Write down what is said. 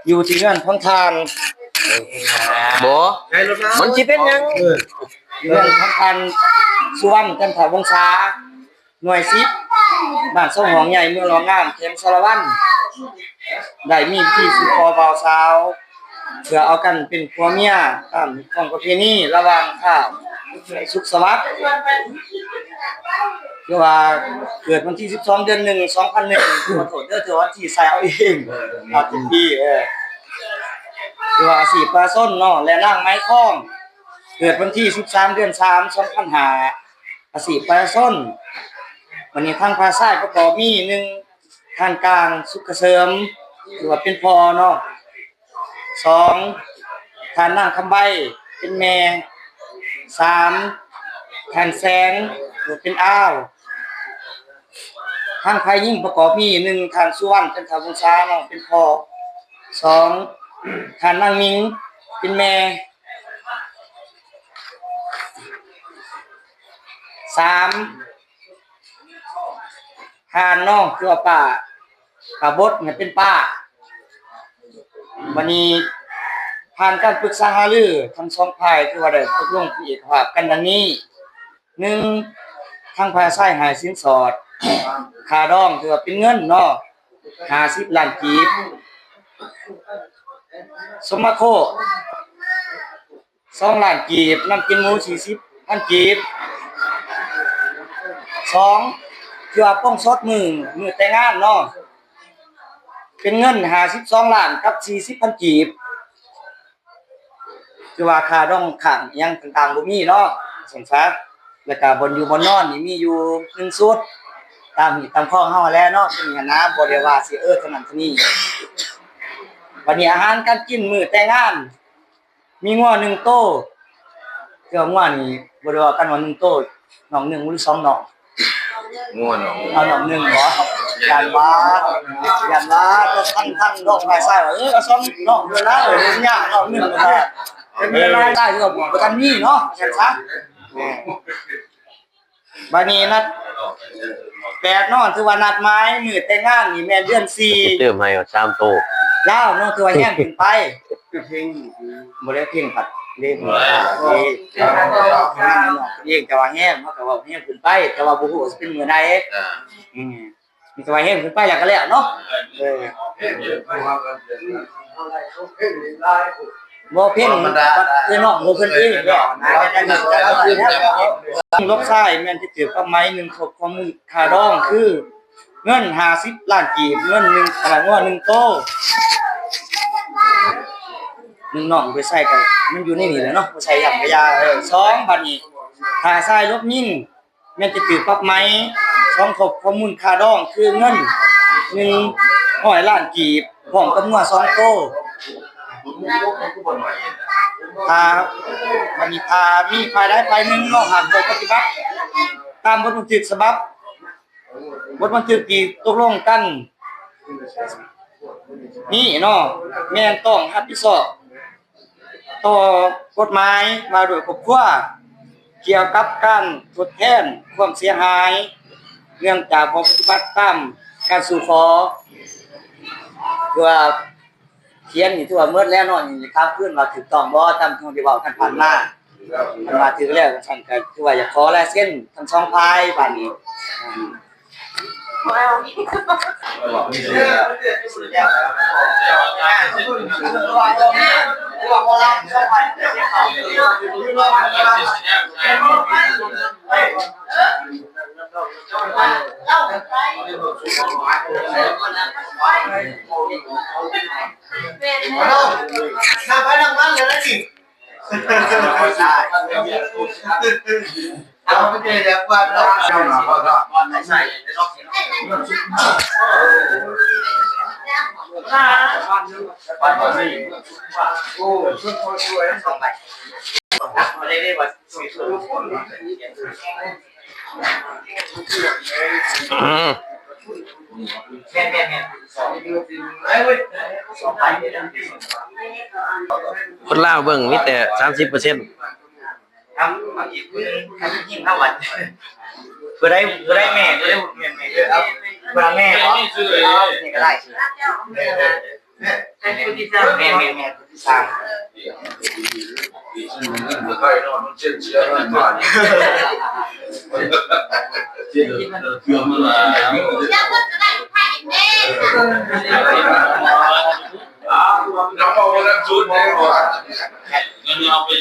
ຢູ່ທີ່ເຮືອນຂອງທ່ານ ບໍ່ ມັນຊິເປັນຫຍັງ? ເອີ ຢູ່ເຮືອນຂອງທ່ານສຸວັນ ຈັນທະວົງສາ ໜ່ວຍສິບ ບ້ານສອງຫ້ອງໃຫຍ່ ເມືອງຫຼອງງາມ ແຂວງສາລະວັນ ໄດ້ມີພິທີສູ່ຂໍບ່າວສາວ ເພື່ອເອົາກັນເປັນຜົວເມຍ ຕາມຮີດຄອງປະເພນີລະຫວ່າງທ້າວສຸກສະຫວັດ ຄືວ່າເກີດວັນທີສິບສອງ ເດືອນໜຶ່ງ ສອງພັນໜຶ່ງ ຂໍໂທດເດີ ຖືວ່າວັນທີໃສ່ເອົາເອງ ເອົາເປັນປີ ເອີ ຄືວ່າອາຊີບປະຊາຊົນເນາະ ແລະ ນາງໄມທອງ ເກີດວັນທີສິບສາມ ເດືອນສາມ ສອງພັນຫ້າ ອາຊີບປະຊາຊົນ. ບັດນີ້ທາງຝ່າຍຊາຍປະກອບມີ ໜຶ່ງ ທ່ານກາງ ສຸກກະເສີມ ຖືວ່າເປັນພໍ່ເນາະ, ສອງ ທ່ານນາງຄຳໃບ ເປັນແມ່, ສາມ ທ່ານແສງ ຖືວ່າເປັນອາວ. ທາງຝ່າຍຍິງປະກອບມີ ໜຶ່ງ ທ່ານສຸວັນ ຈັນທະວົງສາເນາະ ເປັນພໍ່, ສອງ ທ່ານນາງມິງ ເປັນແມ່, ສາມ ທ່ານເນາະ ຄືວ່າປ້າ ປ້າບົດເປັນປ້າ. ບັດນີ້ຜ່ານການປຶກສາຫາລື ທັງສອງຝ່າຍຖືວ່າໄດ້ຕົກລົງເປັນເອກະພາບກັນດັ່ງນີ້, ໜຶ່ງ ທາງຝ່າຍຊາຍໃຫ້ສິນສອດຄ່າດອງ ຖືວ່າເປັນເງິນເນາະ ຫ້າສິບລ້ານກີບ, ສົມມະໂຄ ສອງລ້ານກີບ, ນ້ຳກິນໝູ ສີ່ສິບພັນກີບ, ສອງ ຖືວ່າໂປ່ງສົດມື້ ມື້ແຕ່ງງານເນາະ ເປັນເງິນຫ້າສິບສອງລ້ານກັບສີ່ສິບພັນກີບ. ຄືວ່າຄ່າດອງຄ້າງອີ່ຫຍັງຕ່າງໆບໍ່ມີເນາະ ຊັ້ນຊະ. ແລ້ວກະບ່ອນຢູ່ບ່ອນນອນນີ້ມີຢູ່ໜຶ່ງຊຸດ ຕາມຮີດຕາມຄອງເຮົາຫັ້ນແຫຼະເນາະ ຕົວນີ້ຫັ້ນນະ ບໍ່ໄດ້ວ່າຊິເອີເທົ່ານັ້ນເທົ່ານີ້. ບັດນີ້ອາຫານການກິນມື້ແຕ່ງງານ ມີງົວໜຶ່ງໂຕ, ເທື່ອງົວນີ້ບໍ່ໄດ້ເວົ້າກັນວ່າໜຶ່ງໂຕ ໜອງໜຶ່ງ ຫຼື ສອງໜອງ? ງົວໜອງ ເອົາໜອງໜຶ່ງບໍ? ຢ້ານວ່າ ຢ້ານວ່າທາງ ທາງດອກໄມ້ຊາຍວ່າ ເອີ ເອົາສອງໜອງເດີລະ ເອີ ຍາກໜອງໜຶ່ງເດີລະ ເປັນເວລາໄດ້ ເອີ ບໍ່ທັນມີເນາະ ຊັ້ນຊະ. ບັດນີ້ນັດແປດເນາະ ຖືວ່ານັດໝາຍມື້ແຕ່ງງານນີ້ແມ່ນເດືອນສີ່ ຕື່ມໃຫ້ສາມໂຕ. ລາວເນາະ ຖືວ່າແຮງຂຶ້ນໄປ ເພງ ບໍ່ໄດ້ເພງພັດເດ້ ເພງ ເພງ ແຕ່ວ່າແຮງ ເຮົາກໍເວົ້າແຮງຂຶ້ນໄປ ແຕ່ວ່າບໍ່ຮູ້ວ່າຊິເປັນມື້ໃດ. ອືມ ມີແຕ່ວ່າແຮງຂຶ້ນໄປແລ້ວກໍແລ້ວເນາະ. ເອີ ບໍ່ເພງ ເອື້ອຍນ້ອງຂອງເພິ່ນເອງແລ້ວ ລູກຊາຍແມ່ນຊິຖືກກັບໄມ້ ໜຶ່ງ ຄອບຄອງມູນຄ່າດອງຄືເງິນຫ້າສິບລ້ານກີບ, ເງິນໜຶ່ງ ອາ ງົວໜຶ່ງໂຕ, ໜຶ່ງ ນ້ອງໄປໃສ່ກໍມັນຢູ່ໃນນີ້ແຫຼະເນາະ ບໍ່ໃສ່ຫຍັງກໍຢ່າ. ເອີ ສອງ ບັດນີ້ຖ້າຊາຍລົບຍິງ ແມ່ນຈະຖືກປັບໃໝ ສອງ ຄອບຄອງມູນຄ່າດອງຄືເງິນໜຶ່ງຮ້ອຍລ້ານກີບ ພ້ອມກັບງົວສອງໂຕ. ຖ້າ ບັດນີ້ຖ້າມີຝ່າຍໃດຝ່າຍໜຶ່ງເນາະ ຫາກບໍ່ປະຕິບັດຕາມບົດບັນທຶກສະບັບ ບົດບັນທຶກທີ່ຕົກລົງກັນນີ້ເນາະ ແມ່ນຕ້ອງຮັບຜິດຊອບ ຕໍ່ກົດໝາຍວ່າດ້ວຍຄອບຄົວ ກ່ຽວກັບການທົດແທນຄວາມເສຍຫາຍ ເນື່ອງຈາກບໍ່ປະຕິບັດຕາມການສູ່ຂໍ. ເພື່ອຂຽນນີ້ຖືວ່າໝົດແລ້ວເນາະ, ນີ້ຖາມຄືນວ່າຖືກຕ້ອງບໍ່ ຕາມທີ່ເຮົາໄດ້ເວົ້າກັນຜ່ານມາ. ຄັນວ່າຖືກແລ້ວ ຈັ່ງຊັ້ນກໍຖືວ່າຢາກຂໍລາຍເຊັນທັງສອງຝ່າຍບາດນີ້. ຄົນລາວເບິ່ງມີແຕ່ສາມສິບເປີເຊັນ ນຳ ເອົາອີກຜູ້ໜຶ່ງ ໃຫ້ຜູ້ຍິງເຮົາບັດ ຜູ້ໃດ ຜູ້ໃດແມ່ ຜູ້ໃດແມ່ ແມ່ ເອີ ເອົາ ຜູ້ໃດແມ່ເນາະ ເອົານີ້ກໍໄດ້ ເອີ ເອີ ແມ່ນ ແມ່ນ ແມ່ນ ຜູ້ທີ່ສາມ ເງິນເຮົາເປັນ